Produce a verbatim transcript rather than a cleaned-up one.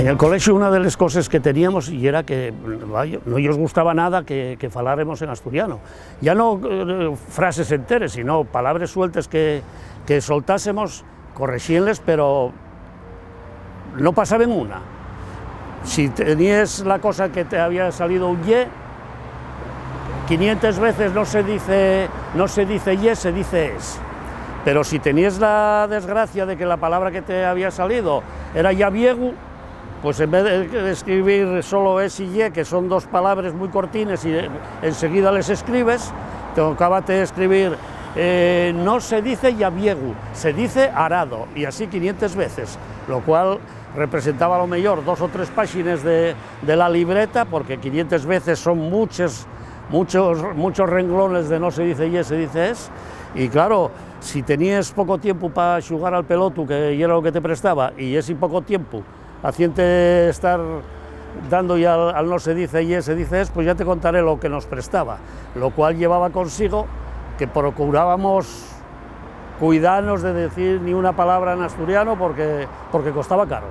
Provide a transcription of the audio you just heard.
En el colexiu, una de les coses que teníamos yera que, vaya, no yos gustaba nada que, que faláremos en asturiano. Ya no, eh, frases enteres, sino palabres sueltes que, que soltásemos, correxíenles, pero no pasaben una. Si teníes la cosa que te había salido un ye, quinientes veces no se dice, no se dice ye, se dice es. Pero si teníes la desgracia de que la palabra que te había salido era llaviegu, pues en vez de escribir solo es y ye, que son dos palabres muy cortines y, eh, enseguida les escribes, tocábate escribir, eh, no se dice llaviegu, se dice arado, y así quinientes veces, lo cual representaba a lo meyor dos o tres páxines de, de la libreta, porque quinientes veces son muches, muchos, muchos renglones de no se dice ye, se dice es, y claro, si teníes poco tiempu pa xugar al pelotu, que yera lo que te prestaba, y esi poco tiempu haciente estar dando-y al, al no se dice ye, se dice es, pues ya te contaré lo que nos prestaba, lo cual llevaba consigo que procurábamos cuidanos de decir ni una palabra en asturiano porque, porque costaba caro.